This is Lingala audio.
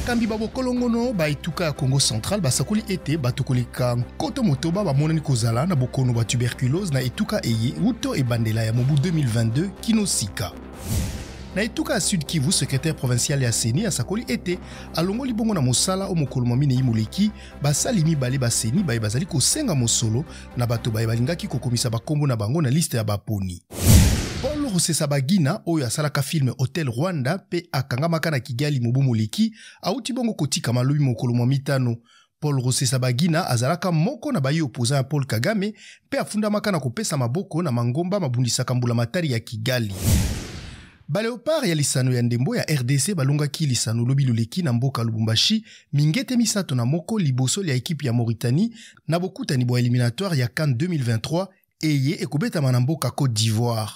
Bakambi ba bokolongono ba etuka ya Kongo Central basakoli ete bato koleka 60 bamonani kozala na bokono bwa tuberculose na etuka eye uto ebandela ya mobu 2022 kino sika. Na etuka ya Sud Kivu, secrétaire provincial ya CENI asakoli ete alongoli bongo na mosala o mokolo mwa minei moleki basali mibale ba CENI baye bazali kosenga mosolo na bato baye balingaki kokomisa bakombo na bango na liste ya baponi. Paul Rusesabagina oyo asalaka film Hotel Rwanda mpe akangamaka na Kigali mobu moleki auti bongo kotikama lobi mokolo mwa mitano. Paul Rusesabagina azalaka moko na bayi opposant ya Paul Kagame mpe afundamaka na kopesa maboko na mangomba mabundisaka mbulamatari ya Kigali. Ba Leopards ya lisano ya ndembo ya RDC balongaki lisano lobi loleki na mboka Lubumbashi mingete 3-1 liboso lya ekipe ya Mauritanie na bokutani bwa eliminatoire ya CAN 2023 eye ekobetama na mboka Cote d'Ivoire.